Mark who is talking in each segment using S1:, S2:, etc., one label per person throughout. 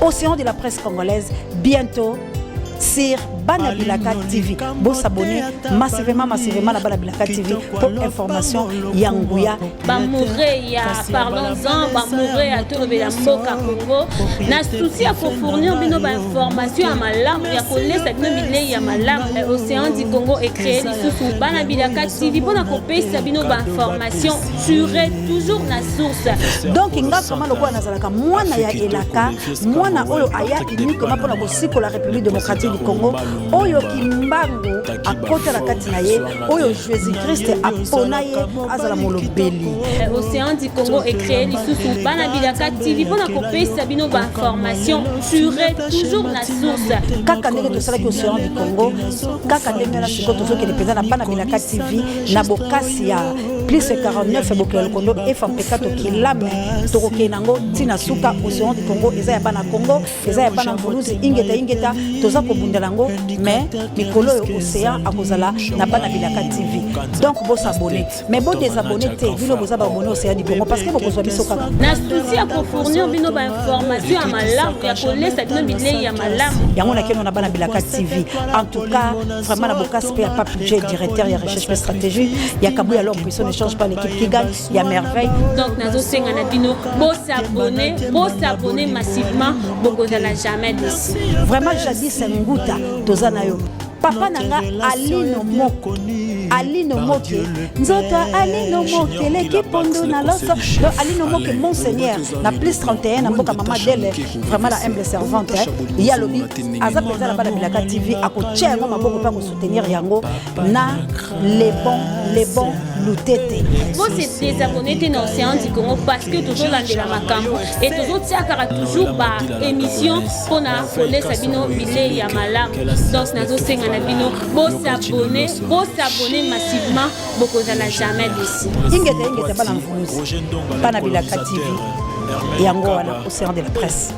S1: Océan de la presse congolaise bientôt sur Bana Bilaka TV. Bo s'abonner massivement massivement na Bana Bilaka TV pour information ya nguya.
S2: Ba mourre ya parlons-en, ba mourre ya tolobela mboka Congo na souci ya kofournir bino ba information ya malamu ya kolesa bino bilei ya malamu. Océan du Congo est créé lisusu Bana Bilaka TV mpona kopesa bino ba information tiré toujours na source.
S1: Donc nga vraiment lokola nazalaka mwana ya elaka, mwana oyo aya uniquement mpona kosikola République démocratique du Congo, oyo Kimbangu akota na kati na ye, oyo Jésus-Christ apona ye azala molobeli.
S2: Océan du Congo est créé lisusu Bana Bilaka TV mpona kopesa bino ba information tiré toujours na source.
S1: Kaka ndenge tosalaki Océan du Congo, kaka ndenge wana sikoyo tozokende mpenza na Bana Bilaka TV na bokasi ya plus 49 bokela lokondo efa mpeka tokilame tokokende nango ntina suka. Océan du Congo eza ya bana Congo, eza ya bana Mvuluzi, ingeta ingeta, toza kobundela yango. Mais mikolo oyo Océan akozala na Bana Bilaka TV, donc bosabone mais bodésabonner te. Bino boza baabonnés Océan du Congo parce que bokozwa biso kaka
S2: na souci ya kofournir bino ba information ya malamu ya kolesa bino bilei ya malamu.
S1: Yango nakende na Bana Bilaka TV. En tout cas vraiment na bokasi mpe ya Pape J, directeur ya recherche mpe stratégie ya Kabuya, l'homme puissant ne change pas, l'équipe qui gagne ya merveille.
S2: Donc nazosenga na bino bosabone, bosabone massivement, bokozala jamais déçu.
S1: Vraiment jadis nguta toza na yo papa na nga Alino Moko, Alino Moke, nzoto Alino Moke eleki pondu na loso. Donc Alino Moke, monseigneur na plus 31 na mboka mama Dele, vraiment la humble servante, ye alobi aza mpenza na Bana Bilaka TV, akotia yango maboko mpe akosoutenir yango na les bons, les bons lutete.
S2: Bose désabonner te na Océan du Congo parce que tozolandela makambo et tozotiakaka toujours ba émission mpona kolesa bino bilei ya malamu. Donc nazosenga na bino bosabone, bosabone massivement, bokozala jamais déçu.
S1: Ingeta ingeta, bana Mvuluzi, Bana Bilaka TV yango wana, Océan de la presse.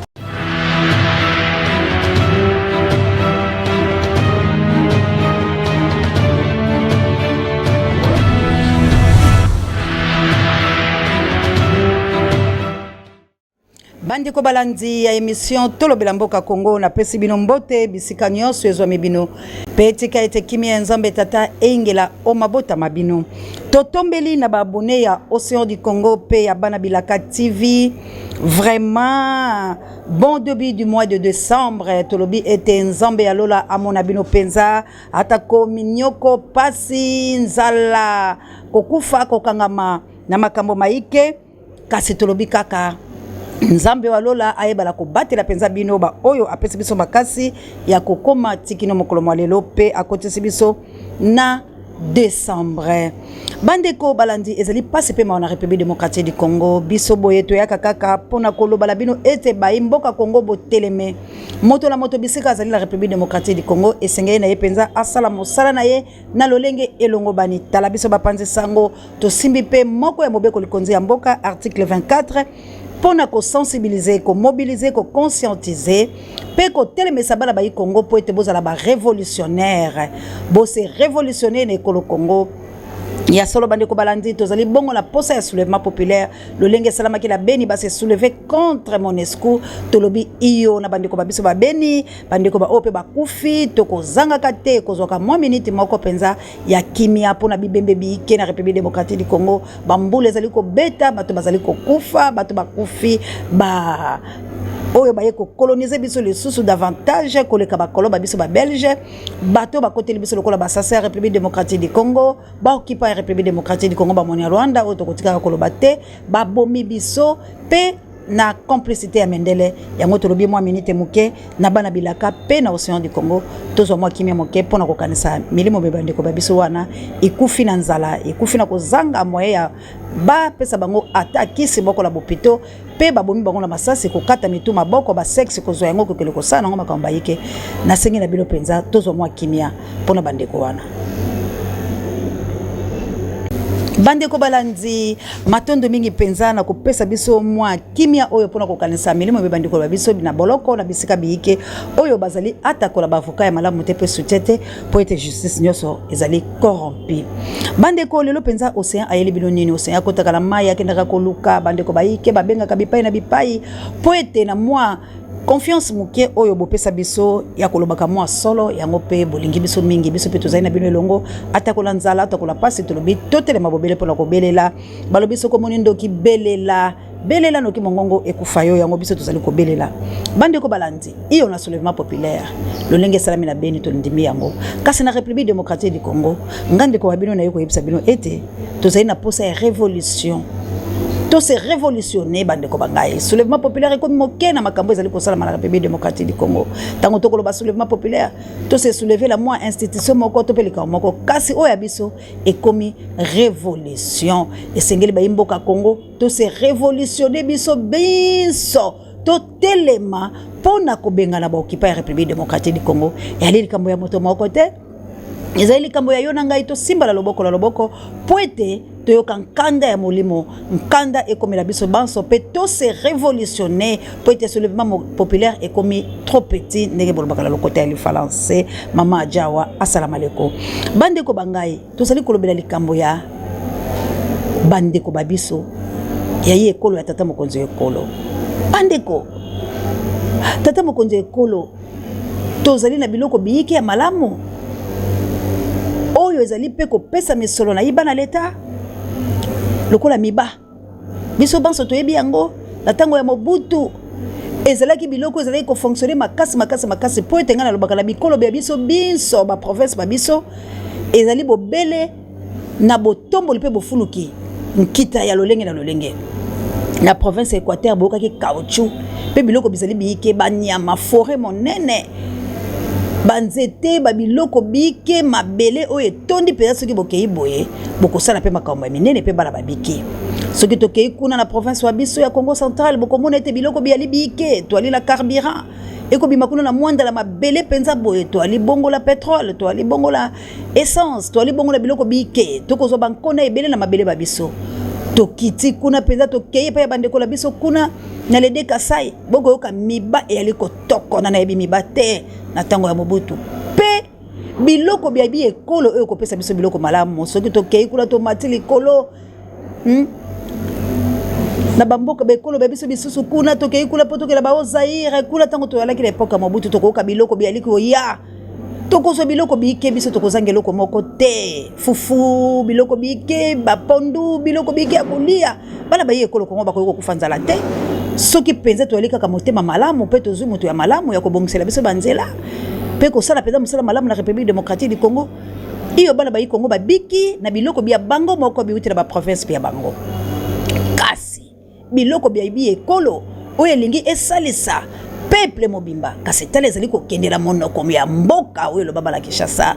S1: Bandeko balandi ya émission Tolobela mboka Congo, napesi bino mbote bisika nyonso ezwami bino mpe etika ete kimia ya Nzambe Tata eyingela o mabotama bino. Totombeli na baabonnés ya Océan du Congo mpe ya Bana Bilaka TV. Vraiment bon début du mois de décembre. Tolobi ete Nzambe ya lola amona bino mpenza, atako minyoko, pasi, nzala, kokufa, kokangama na makambo maike, kasi tolobi kaka Nzambe wa lola ayebala kobatela mpenza bino baoyo apesi biso makasi ya kokóma tikino mokolo mwa lelo mpe akotisi biso na décembre. Bandeko balandi, ezali mpasi mpe mawa na République démocratique du Congo. Biso boye toyaka kaka mpona koloba na bino ete bayi mboka Congo boteleme, moto na moto bisika azali na République démocratique du Congo, esengeli na ye mpenza asala mosala na ye na lolenge elongobani. Tala, biso bapanzi sango tosimbi mpe moko ya mobeko likonzi ya mboka, article 24, mpo na kosensibiliser, komobiliser, koconscientiser mpe kotelemisa bana bayi Congo mpo ete bozala barévolutionnaire, bose révolutionner na ekolo Congo. Ya solo, bandeko balandi, tozali bongo na posa ya soulèvement populaire lolenge esalamaki na Beni, base soulever contre Monusco. Tolobi iyo na bandeko ba biso babeni, bandeko baoyo mpe bakufi. Tokozangaka te kozwaka mwa miniti moko mpenza ya kimia mpona bibembe biike na République démocratique du Congo. Bambula ezali kobeta, bato bazali kokufa, bato bakufi ba oyo baye kocoloniser biso lisusu davantage koleka bakolo ba biso babelge, bato bakoteli biso lokola basasa ya République démocratique du Congo, baokipa ya République démocratique du Congo, bamoni ya Rwanda oyo tokotikaka koloba te, babomi biso mpe na complicité ya mendele. Yango tolobi mwa minite moke na Bana Bilaka mpe na Océan du Congo, tozwa mwa kimia moke mpona kokanisa milimo mpe bandeko ba biso wana ekufi na nzala, ekufi na kozanga moyen ya bapesa bango ata kisi moko na bopito, mpe babomi bango na masasi, kokata mitu, maboko, basexe, kozwa yango kokende kosala nango makambo bayike. Nasengi na bino mpenza tozwa mwa kimia mpona bandeko wana. Bandeko balandi, matondo mingi mpenza na kopesa biso mwa kimia oyo mpona kokanisa milimo mpe bandeko ba biso na boloko na bisika biyike oyo bazali atakola baavocat ya malamu te mpe soutien te, mpo ete justice nyonso ezali corrompu. Bandeko, lelo mpenza Océan ayeli bino nini? Océan akotaka na mai, akendaka koluka bandeko bayike babengaka bipai na bipai mpo ete na mwa Confiance moke oyo bopesa biso ya kolobaka mwa solo yango mpe bolingi biso mingi, biso mpe tozali na bino elongo, atakola nzala atakola mpasi, tolobi totelema bobele mpo na kobelela. Balobi soki omoni ndoki belela, belela noki mongongo ekufa yo, yango biso tozali kobelela. Bandeko balandi, iyo na soulèvement populaire lolenge esalami na Beni tondimi yango, kasi na République démocratique du Congo, nga ndeko wa bino naye koyebisa bino ete tozali na posa ya révolution, to se révolutionner. Bandeko ba ngai, soulèvement populaire ekomi moke na makambo ezali kosalama na République démocratique du Congo. Ntango tokoloba soulèvement populaire, to se soulever la mwa institution moko to mpe likambo moko, kasi oyo ya biso ekomi révolution. Esengeli bayi mboka Congo to se révolutionner, biso biso totelema mpo na kobengana baokipa ya République démocratique du Congo. Eyali likambo ya moto moko te, ezali likambo ya yo na ngai. Tosimbala loboko na loboko mpo ete toyoka nkanda ya molimo, nkanda ekomela biso banso mpe to se révolutionner, mpo ete soulèvement populaire ekomi trop petit, ndenge bolobaka na lokota ya lifalanse. Mama Ajawa asala maleko. Bandeko ba ngai, tozali kolobela likambo ya bandeko ba biso ya ye ekolo ya tata mokonzi ya ekolo. Bandeko, tata mokonzi ya ekolo, tozali na biloko biyike ya malamu oyo ezali mpe kopesa misolo na yiba na leta lokola miba. Biso banso toyebi yango, na ntango ya Mobutu ezalaki biloko ezalaki kofonctionne makasi makasi makasi, mpo ete ngai nalobaka na bikolo bya biso binso, baprovince ba biso ezali bobele na botomboli mpe bofuluki nkita ya lolenge na lolenge. Na province ya Équateur boyokaki caoutchouc mpe biloko bizali biyike, banyama, foret monene, banzete, babiloko bike, mabele oyo etondi mpenza. Soki bokei boye, bokosala mpe makambo ya minene mpe bana babiki. Soki tokei kuna na province wa biso ya Congo Central, bokomona ete biloko biyali biyike, toali na carburant ekobima kuna na mwanda na mabele mpenza boye, toali bongo la pétrole, toali bongo la essence, toali bongo na biloko bike, tokozwa bankona ebele na mabele ba biso. Tokiti kuna mpenza, tokei epai ya bandeko na biso kuna na lede Kasai, bokoyoka miba eyali kotokona. Nayebi miba te na ntango ya Mobutu mpe biloko bya bi ekolo oyo kopesa biso biloko malamu. Soki tokei kuna, tomati likolo, Na bamboka baekolo bya biso bisusu kuna, tokei kuna mpo tokela bao Zaire kuna, ntango toyalaki na epoke ya Mobutu, tokoyoka biloko biyali koya, tokozwa biloko biike, biso tokozanga eloko moko te, fufu, biloko biike, bapondu, biloko biike ya kolia. Bana baye ekolo Kongo bakoki kokufa nzala te, soki mpenza toyali kaka motema malamu mpe tozwi moto ya malamu ya kobongisela biso banzela mpe kosala mpenza mosala malamu na République démocratique du Congo. Iyo, bana bayi Kongo babiki na biloko bya bango moko biwuti na baprovince mpe ya bango, kasi biloko bya bi ekolo oyo elingi esalisa peuple mobimba, kasi tala ezali kokendela monoko ya mboka oyo eloba bala Kinshasa,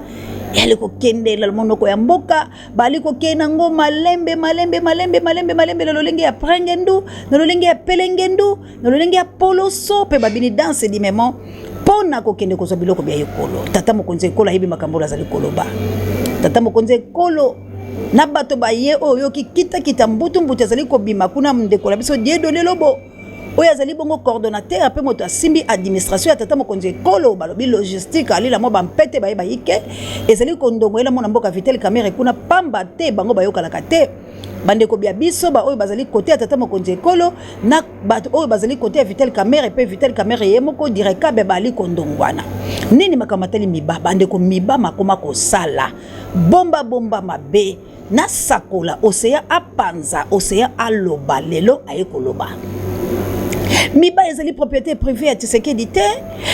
S1: eyali kokendela monoko ya mboka, bali kokende yango malembe malembe malembe malembe malembe, na lolenge ya prengendu, na lolenge ya pelengendu, na lolenge ya poloso, mpe babini danse dimemo mpo na kokende kozwa biloko bya ekolo. Tata mokonzi ekolo ayebi makambo oyo azali koloba. Tata mokonzi ekolo na bato baye oyo oyoki kitakita mbutu mbutu azali kobima kuna, ndeko na biso Dieudonné Lobo oyo azali bongo coordonnateur mpe moto asimbi administration ya tata mokonzi ekolo, balobi logistique, alila mwa bampete baye bayike ezali kondongoyela mwana mboka Vital Kamerhe kuna, pamba te bango bayokanaka te. Bandeko bya biso baoyo bazali kote ya tata mokonzi ekolo na bato oyo bazali kote ya Vital Kamerhe mpe Vital Kamerhe ye moko direkabe bali kondongwana nini makambo atali miba. Bandeko, miba makoma kosala bomba bomba mabe. Nasakola oseya apanza oseya aloba lelo aye koloba miba ezali propriété privée ya Tshisekedi te,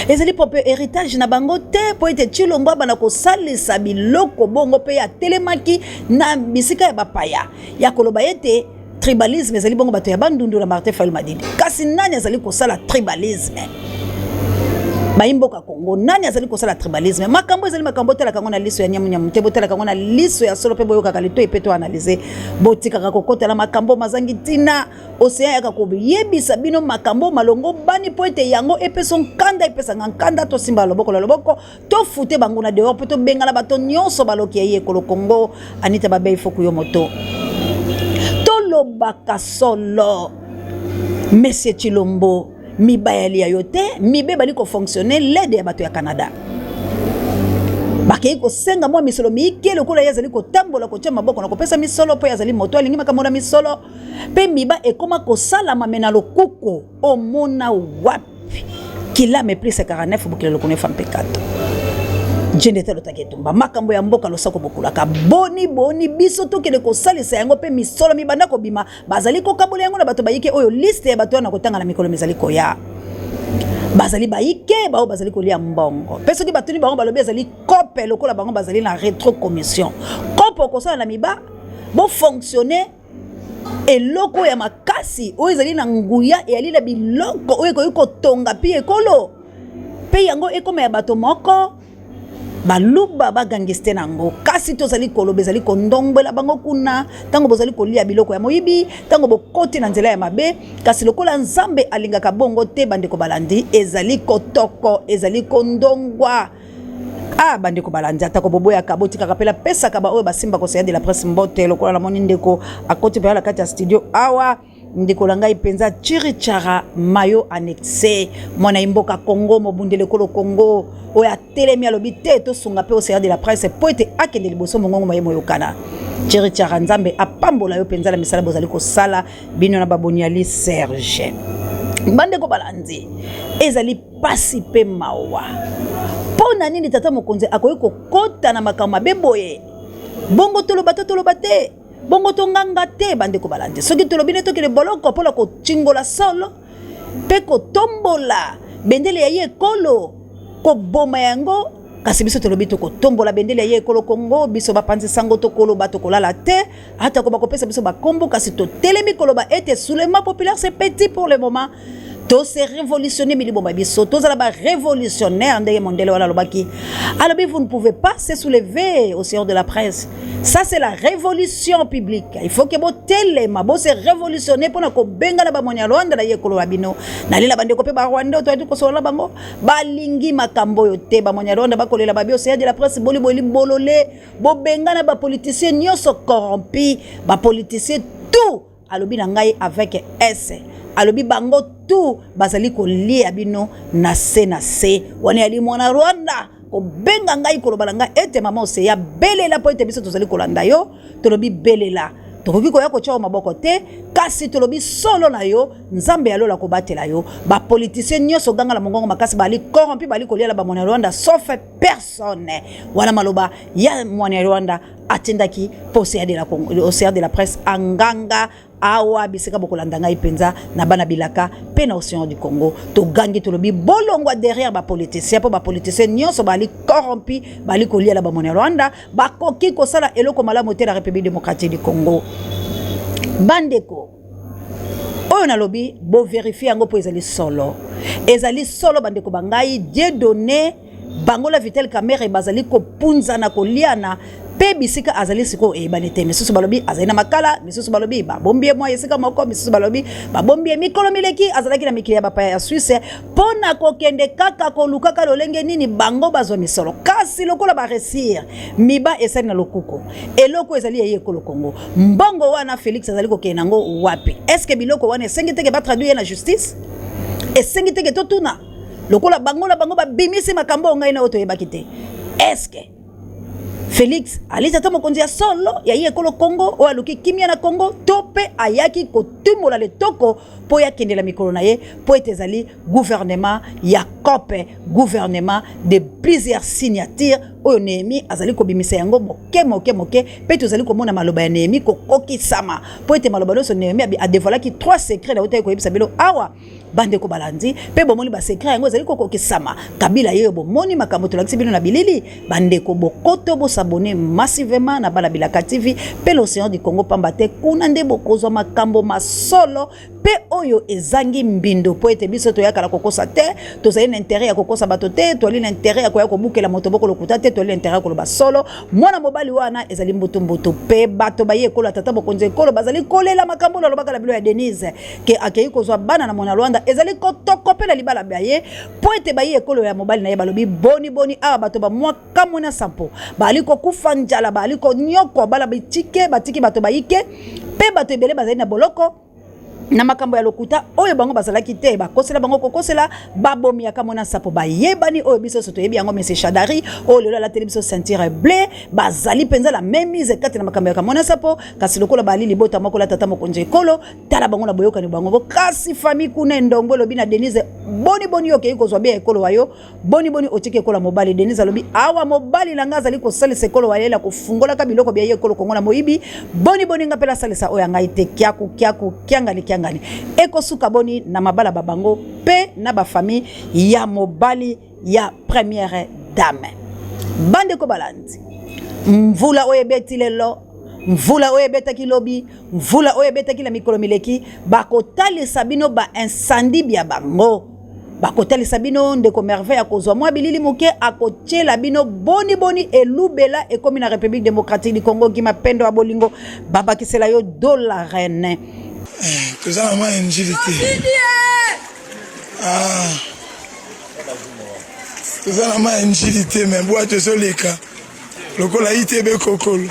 S1: ezali propre héritage na bango te, mpo ete Tshilombo abanda kosalisa biloko bongo mpe atelemaki na bisika ya bapaya ya koloba ete tribalisme ezali bongo bato ya Bandundu na Martin Fayulu Madidi. Kasi nani azali kosala tribalisme? Bayi mboka Kongo, nani azali kosala tribalisme? Makambo ezali makambo, botalaka yango na liso ya nyamunyamu te, botalaka yango na liso ya solo mpe boyokaka litoi mpe toanalyse. Botikaka kokotela makambo mazangi ntina. Oseya yaka koyebisa bino makambo malongo bani mpo ete yango epesa nkanda, epesanga nkanda. Tosimba loboko na loboko, tofute bango na dehors mpe tobengana bato nyonso baloki ya ye ekolo Kongo. Anita Babei Foku yo moto tolobaka solo. Monsieur Tshilombo, mibayali ya yo te, mibe bali kofonctionne lede ya bato ya Canada, bakei kosenga mwa misolo miike lokola ye azali kotambola kotia maboko na kopesa misolo, mpo ye azali moto alingi makambo na misolo, mpe miba ekoma kosalama me na lokuku. Omona wapi? Kilame plus 49 bokila lokona efa mpe kato. Jende te lotaki etumba makambo ya mboka losako bokulaka boni boni biso tokende kosalisa yango mpe misolo mibanda kobima bazali kokabola yango na bato bayike oyo liste ya bato wana kotanga na mikolo mizali koya bazali bayike baoyo bazali kolia mbongo mpe soki batuni bango balobi ezali kope lokola bango bazali na retro commission kope okosala na miba bofonctionne eloko ya makasi oyo ezali na nguya eyali na biloko oyo ekoki kotonga mpe ekolo mpe yango ekoma ya bato moko baluba bagangiste na yango kasi tozali koloba ezali kondongbela bango kuna ntango bozali kolia biloko ya moyibi ntango bokoti na nzela ya mabe kasi lokola nzambe alingaka bongo te bandeko balandi ezali kotoko ezali kondongwa ah bandeko balandi atako boboyaka botikaka mpe napesaka baoyo basimba kosaya de la presse mbote lokola namoni ndeko akoti mpenza na kati ya studio awa ndeko na ngai mpenza chirichara mayo annexe mwana ye mboka congo mobundeli ekolo congo oyo atelemi alobi te tosunga mpe océan de la presse mpo ete akende liboso mongongo maye moyokana chirichara nzambe apambola yo mpenza na misala bozali kosala bino na baboniali serge bandeko balandi ezali pasi mpe mawa mpo na nini tata mokonzi akoki kokota na makambo mabe boye bongo toloba to toloba te bongo tonganga te bandeko balandi soki tolobi nde tokende boloko mpo na kocingola solo mpe kotombola bendele ya ye ekolo koboma yango kasi biso tolobi tokotombola bendele ya ye ekolo kongo biso bapanzi sango tokoloba tokolala te atako bakopesa biso bakombo kasi totelemi koloba ete soulèvement populaire c'est petit pour le moment to se révolutionner milimo ma biso tozala ba révolutionnaire ndenge mondele wana alobaki alobi vous ne pouvez pas se soulever au seigneur de la presse ça c'est la révolution publique il faut que botelema bo se révolutionner mpona kobengana bamoni ya rwanda na ye ekolo ya bino nalela bandeko mpe barwanda oyo toyaki kosolola bango balingi makambo oyo te bamoni ya rwanda bakolela babi au seigneur de la presse boli boli bolole bobengana bapoliticien nyonso corrompi bapoliticien tout alobi na ngai avec s alobi bango tout bazali kolia bino na se na se wana yali mwana rwanda kobenga ngai koloba na ngai ete mama oseya belela mpo ete biso tozali kolanda yo tolobi belela tokoki koya kotya yo maboko te kasi tolobi solo na yo nzambe ya lola kobatela yo bapoliticien nyonso ganga na mongongo makasi bali corrompi bali koliala bamona rwanda sauf personne wana maloba ya mwana ya rwanda atindaki mpo océan de la presse anganga awa bisika bokolanda ngai mpenza na bana bilaka mpe na océan du congo togangi tolobi bolongwa derrière bapoliticien mpo bapoliticien nyonso bali corrompi bali koliala bamona ya rwanda bakoki kosala eloko malamu te na république démocratique du congo bandeko oyo nalobi boverifie yango mpo ezali solo ezali solo bandeko ba ngai dieu donné bango la Vital Kamerhe bazali kopunzana koliana mpe bisika azali sikoyo eyebani te misusu balobi azali na makala misusu balobi babombi ye mwa esika moko misusu balobi babombi ye mikolo mileki azalaki na mikili ya bapaya ya Suisse mpo na kokende kaka kolukaka lolenge nini bango bazwa misolo kasi lokola baresir miba esali na lokuku eloko ezali ya ye ekolo Kongo mbongo wana Felix azali kokende yango wapi eske biloko wana esengi teke batraduire ye na justice esengi teke totuna lokola bango na bango babimisi makambo oyo ngai na oyo toyebaki te eske Felix ali tata mokonzi ya solo ya ye ekolo Congo oyo aluki kimia na Congo to mpe ayaki kotumbola letoko mpo ye akendela mikolo na ye mpo ete ezali gouvernement ya cope gouvernement de plusieurs signatures oyo Nehemi azali kobimisa yango moke moke moke mpe tozali komona maloba ya Nehemi kokokisama mpo ete maloba nyonso Nehemi adevoilaki trois secrets nautaki koyebisa bino awa bandeko balandi mpe bomoni basecret yango ezali kokokisama kabila yeyo bomoni makambo tolakisi bino na bilili bandeko bokoto bosabone massivement na bana bilaka tv mpe l'océan du congo pamba te kuna nde bokozwa makambo masolo mpe oyo ezangi mbindo mpo ete biso toyakala kokosa te tozali na interet ya kokosa bato te toali na interet ya koya kobukela moto boko lokuta te toali na interet ya koloba solo mwana mobali wana ezali mbutumbutu mpe bato baye ekolo ya tata mokonzi ekolo bazali kolela makambo oyo alobaka na bilo ya denise ke akei kozwa bana na mona Rwanda ezali kotoko mpe na libala bya ye mpo ete bayi ekolo ya mobali na ye balobi boni boni awa bato ba mwa kamwena sampo baali kokufa njala baali konyokwa bana bitike batiki bato bayike mpe bato ebele bazali na boloko na makambo ya lokuta oyo bango bazalaki te bakosela bango kokosela babomi ya kamwena nsapo bayebani oyo biso nyonso toyebi yango monsieur Shadari oyo lelo alateli biso ceinture bleu bazali mpenza la même mise kati na makambo ya kamwena nsapo kasi lokola bali libota moko la tata mokonzi ekolo tala bango na boyokani bango bo kasi famille kuna endongo elobi na Denise Boni boni yo okei kozwa bia ekolo wa yo, boni boni otiki ekolo ya mobali. Denise alobi awa mobali na ngai azali kosalisa ekolo wa ye na kofungolaka biloko bya ye ekolo Kongo na moyibi, boni boni ngai mpe nasalisa oyo ya ngai te. Kiaku kiaku kiangani kiangani, ekosuka boni na mabala ba bango mpe na ba famille ya mobali ya première dame. Bandeko balandi, mvula oyo ebeti lelo, mvula oyo ebetaki lobi, mvula oyo ebetaki na mikolo mileki, bakotalisa bino ba incendie bya bango. Bakotalisa bino ndeko Merveille akozwa mwa bilili moke, akotiela bino boni boni elubela ekomi na République démocratique du Congo. Gima Pendo ya bolingo babakisela yo dola reine.
S3: Eh, toza na mwa injili te. Ah. Toza na mwa injili te, mais bwato ezoleka lokola itebe kokolo.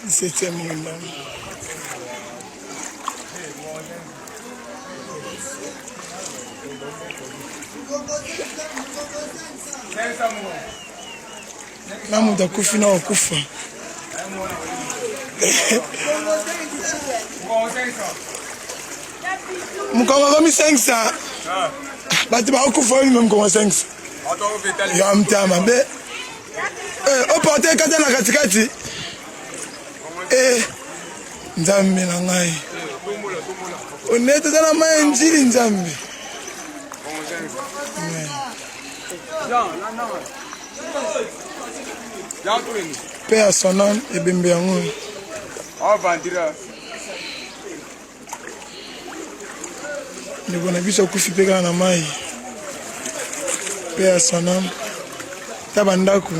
S3: 17e ngunda. Na moto akufi na kokufa. Mokongo akomi 500. Bato bakokufa oyo mokongo 500. Ya mta mabe. Eh, oporte ekata na katikati. Eh, Nzambe na ngai. Onete eza na mai njili Nzambe. Mpe ya son âme ebembe yango. Ndeko na biso akufi mpe kaka na mai. Mpe ya son âme. Ta bandako.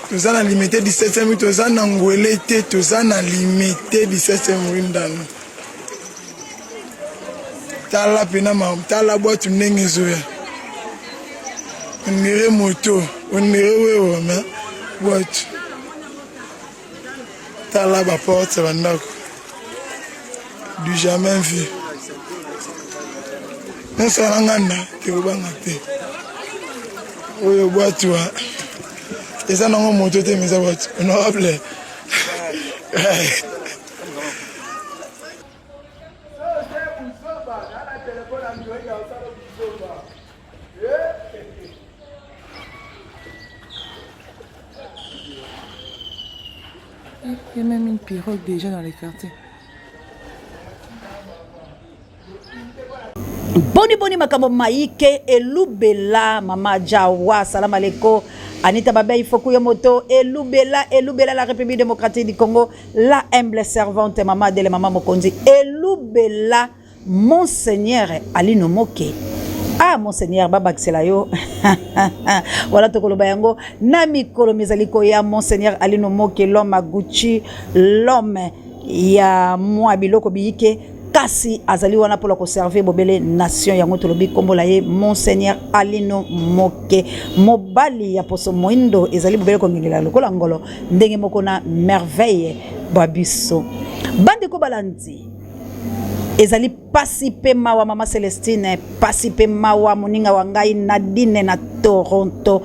S3: Toza na limete 17e toza na ngwele te toza na limete 17e rue Ndanu. Tala pena ma tala bwatu ndenge ezoya. On dirait moto, on dirait wewa mais bwatu. Tala ba porte ya bandako. Du jamais vu. Nyonso wana nganda te kobanga te. Oyo bwatu eza nango moto te mais eza bwatu. Honorable.
S4: Il y a même une pirogue déjà dans les quartiers.
S1: Boni boni makambo maike elubela mama Jawa salam aleko Anita Babey Fokuyo Moto elubela elubela la République démocratique du Congo la humble servante mama Adele mama Mokonzi elubela Monseigneur Alino Moke ah monseigneur babakisela yo wala tokoloba yango na mikolo mizali koya monseigneur Alino Moke l'homme à Gucci l'homme ya mwa biloko biyike kasi azali wana mpo na koservir bobele nation yango tolobi nkombo na ye monseigneur Alino Moke mobali ya poso moindo ezali bobele kongengela lokola ngolo ndenge moko na merveille bwa biso bandeko balandi ezali pasi pe mawa mama Celestine pasi pe mawa moninga wa ngai Nadine na Toronto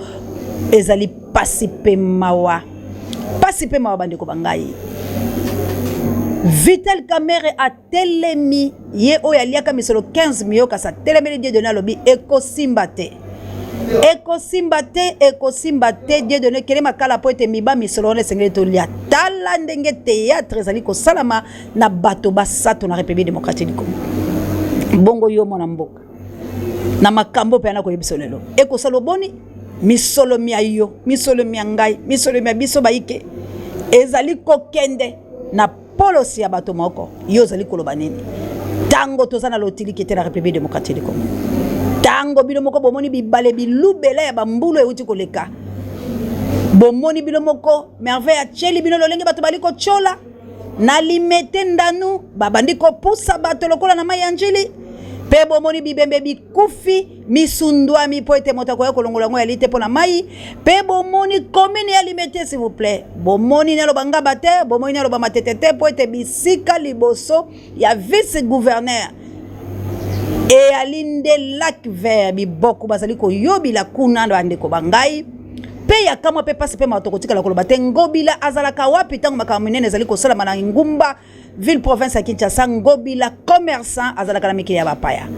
S1: ezali pasi pe mawa pasi pe mawa bandeko ba ngai Vital Kamerhe atelemi ye oyo aliaka misolo 15 millions kasi atelemeli Dieudonné alobi ekosimba te ekosimba te ekosimba te Dieudonné kele makala mpo ete miba misolo wana esengeli tolia tala ndenge théâtre ezali kosalama na bato basato na République démocratique du Congo bongo yo mwana mboka na makambo mpe nakoyebisa lelo ekosala oboni misolo mya yo misolo mya ngai misolo mya biso bayike ezali kokende na polosi ya bato moko yo ozali koloba nini ntango toza na lotiliki te na République démocratique du Congo ntango bino moko bomoni bibale bilubela ya bambulu euti koleka bomoni bino moko merveille atieli bino lolenge bato bali kotyola Na Limete Ndanu babandi kopusa bato lokola na mai ya Njili, mpe bomoni bibembe bikufi misundwami mpo ete moto akoya kolongola yango yali te mpo na mai. Mpe bomoni commune ya Limete, s'il vous plaît, bomoni naloba Ngaba te, bomoni naloba Matete te, mpo ete bisika liboso ya vice gouverneur eyali nde lac vert biboku bazali koyobila kuna bandeko ba ngai mpe ya kamwa mpe mpasi mpe mawa tokotikala koloba te ngobila azalaka wapi ntango makambo minene ezali kosalama na engumba ville province ya Kinshasa. Ngobila commerçant azalaka na mikili ya bapaya,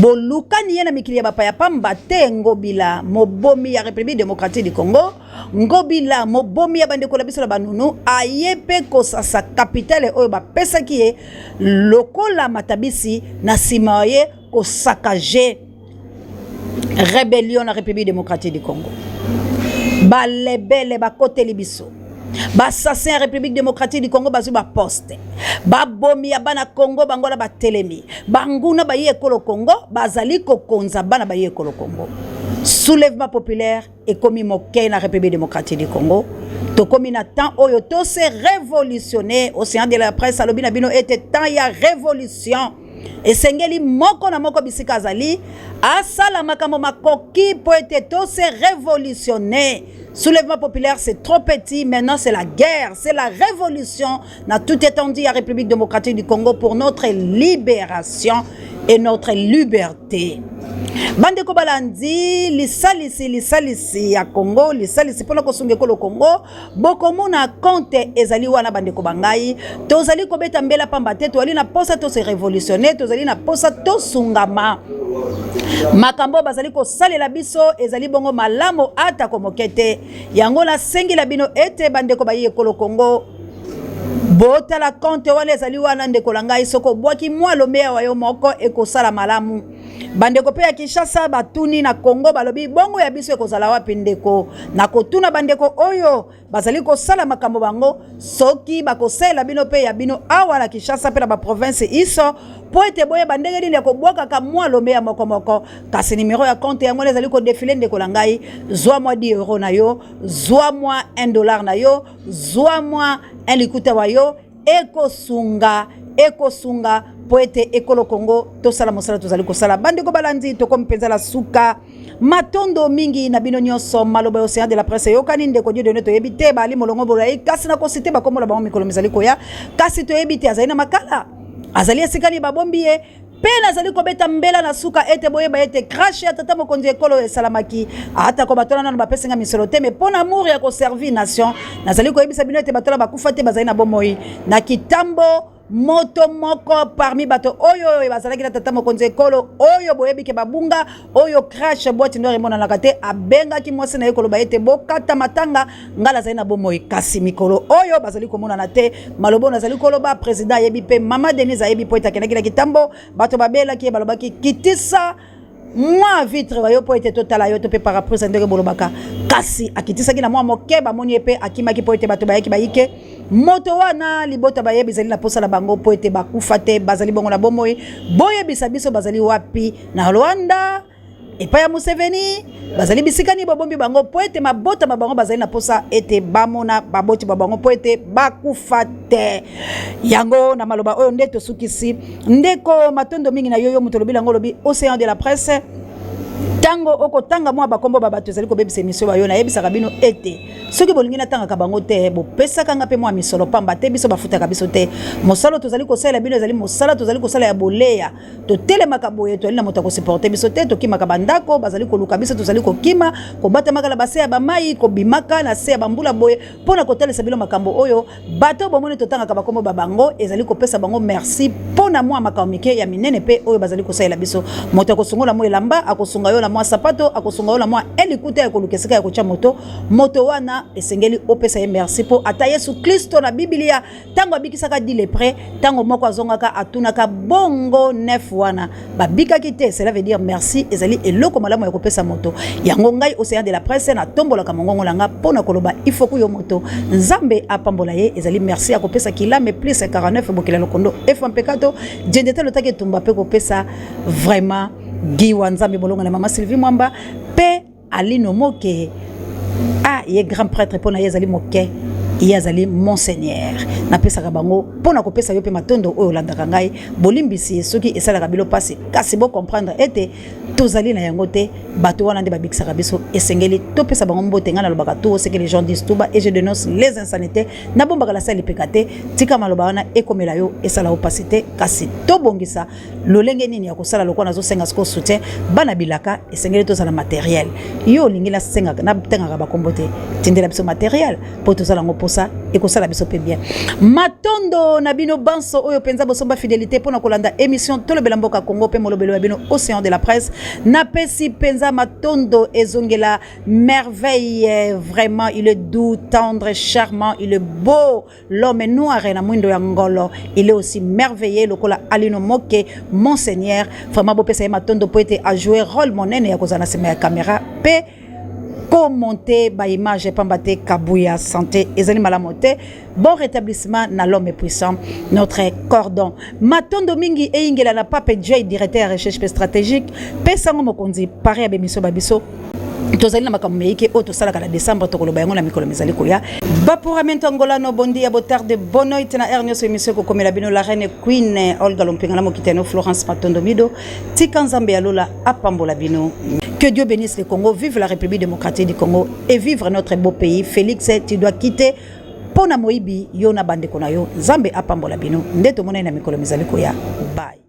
S1: bolukani ye na mikili ya bapaya pamba te. Ngobila mobomi ya République démocratique du Congo, Ngobila mobomi ya bandeko na biso na banunu, aye mpe kosasa kapitale oyo bapesaki ye lokola matabisi na nsima ye kosaccager rébellion na République démocratique du Congo. Balebele bakoteli biso, baassassin ya République démocratique du Congo bazwi baposte, babomi ya bana Congo bango na batelemi, banguna bayi ekolo Congo bazali kokonza bana bayi ekolo Congo. Soulèvement populaire ekomi moke na République démocratique du Congo. Tokomi na temps oyo tose révolutionner. Océan de la presse alobi na bino ete temps ya révolution esengeli moko na moko bisika azali asala makambo makoki mpo ete tose révolutionner. Soulèvement populaire, c'est trop petit. Maintenant, c'est la guerre, c'est la révolution na toute étendue ya République démocratique du Congo pour notre libération et notre liberté. Bandeko balandi, lisalisi, lisalisi ya Congo, lisalisi mpona kosunga ekolo Congo, bokomona compte ezali wana. Bandeko bangai, tozali kobeta mbela pamba te tozali na posa tose révolutionner, tozali na posa tosungama. Makambo bazali kosalela biso ezali bongo malamu atako moke te. Yango nasengela bino ete bandeko bayi ekolo Congo, botala compte wana ezali wana. Ndeko na ngai, soki obwaki mwa lomeya wa yo moko, ekosala malamu. Bandeko mpe ya Kinshasa batuni na Congo, balobi bongo ya biso ekozala wapi? Ndeko, nakotuna bandeko oyo bazali kosala makambo bango soki bakosalela bino mpe ya bino awa na Kinshasa mpe na baprovince iso, mpo ete boyeba ndenge nini ya kobwakaka mwa lomeya moko moko. Kasi nimero ya compte yango wana ezali kodéfiler. Ndeko na ngai, zwa mwa 10 euro na yo, zwa mwa 1 dollar na yo, zwa mwa 1 likuta wa yo, ekosunga, ekosunga mpo ete ekolo Kongo tosala mosala tozali kosala. Bandeko balandi, tokomi mpenza la suka. Matondo mingi na bino nyonso. Maloba ya Océan de la presse eyokani. Ndeko Dieudonné, toyebi te bali molongo bolai, kasi na kosite bakombola bango mikolo mizali koya. Kasi toyebi te azali na Makala, azali esika nini babombi ye. Mpe nazali kobeta mbela na suka ete boyeba ete crash ya tata mokonzi ekolo esalamaki, atako bato wana nano bapesinga misolo te, mais mpo na amour ya koservir nation, nazali koyebisa bino ete bato wana bakufa te, bazali na bomoi na Kitambo. Moto moko parmi bato oyo bazalaki na tata mokonzi ekolo oyo boyebi ke babunga, oyo crash boîte noire emonanaka te, abengaki mwasi na ye koloba ete bokata matanga, ngai nazali na bomoi. Kasi mikolo oyo bazali komonana te. Maloba oyo nazali koloba, président ayebi mpe mama Denise ayebi, mpo ete akendaki na Kitambo, bato babelaki ye, balobaki kitisa mwa vitre wa yo mpo ete totala yo, to mpe pare-brise ndenge bolobaka. Kasi akitisaki na mwa moke, bamoni ye mpe akimaki, mpo ete bato bayaki bayike moto wana. Libota bayebi ezali na posa na bango mpo ete bakufa te, bazali bongo na bomoi. Boyebisa biso bazali wapi, na Rwanda epai ya Museveni, bazali bisika nini babombi bango, mpo ete mabota ma bango bazali na posa ete bamona baboti ba bango mpo ete bakufa te. Yango na maloba oyo nde tosukisi. Ndeko, matondo mingi na yo, yo moto olobi yango, olobi Océan de la presse. Ntango okotanga mwa bakombo ba bato ezali kobebisa émission bayo, nayebisaka bino ete soki bolingi natangaka bango te, bopesaka nga mpe mwa misolo, pamba te biso bafutaka biso te. Mosala tozali kosalela bino ezali mosala tozali kosala ya boleya. Totelemaka boye, toyali na moto akosupporter biso te. Tokimaka bandako, bazali koluka biso, tozali kokima, kobatamaka na base ya bamai, kobimaka na se ya bambula boye mpo na kotalisa bino makambo oyo. Bato bomoni totangaka bakombo ba bango, ezali kopesa bango merci mpo na mwa makambo mike ya minene mpe oyo bazali kosalela biso. Moto akosungola mwa elamba, akosunga yo na mwa sapato, akosunga yo na mwa elikuta ya koluka esika ya kotya moto. Moto wana esengeli opesa ye merci, mpo ata Yesu Kristo na Bibilia, ntango abikisaka 10 lépreux, ntango moko azongaka, atunaka bongo neuf wana babikaki te. Cela veut dire merci ezali eloko malamu ya kopesa moto. Yango ngai Océan de la presse natombolaka mongongo na nga mpo na koloba ifoku yo moto, Nzambe apambola ye. Ezali merci ya kopesa kilame plus 49 bokela lokondo efa mpekato diendete lotaki etumba mpe kopesa vraiment giwa Nzambe bolongo na mama Sylvie Mwamba mpe Alino Moke. A ye grand prêtre, mpo na ye ezali moke, ye azali monseigneur. Napesaka bango mpo na kopesa yo mpe matondo oyo olandaka ngai. Bolimbisi soki esalaka bino mpasi, kasi bocomprendre ete tozali na yango te. Bato wana nde babikisaka biso, esengeli topesa bango mbote. Ngai nalobaka tout ce que les gens disent tout bas et je dénonce les insanités. Nabombaka la sali lipeka te. Tika maloba wana ekomela yo, esala yo mpasi te. Kasi tobongisa lolenge nini ya kosala lokola nazosenga sikoyo soutien. Bana bilaka, esengeli tozala matériel. Yo olingi nasengaka, natangaka bakombo te, tindela biso matériel mpo tozala yango mposa. ça ekosala biso mpe bien. Matondo na bino banso oyo mpenza bosomba fidélité mpo na kolanda émission Tolobela Mboka Congo mpe molobelo ya bino Océan de la Presse. Napesi mpenza matondo ezongela merveille. Vraiment, il est doux, tendre, charmant, il est beau, l'homme noir na mwindo ya ngolo. Il est aussi merveilleux lokola Alino Moke Monseigneur. Vraiment, bopesa ye matondo mpo ete ajouer rôle monene ya kozala na nsima ya caméra mpe komonter baimage, pamba te Kabuya santé ezali malamu te. Bon rétablissement na l'homme puissant, notre cordon. Matondo mingi eyingela na Pape J, directeur ya recherche mpe stratégique mpe sango mokonzi pare ya bemission babiso. Tozali na makambo meyike oyo tosalaka na décembre, tokoloba yango na mikolo mizali koya. Bapuramento angolano, bom dia, boa tarde, boa noite na heure nyonso émission ekokomela bino. La reine queen Olga Lompinga na mokitano Florence Matondo Mido. Tika Nzambe ya lola apambola bino. Que Dieu bénisse le Congo. Vive la République démocratique du Congo et vive notre beau pays. Félix, tu dois quitter mpo na moyibi yo na bandeko na yo. Nzambe apambola bino. Nde tomonani na mikolo mizali koya. Bye.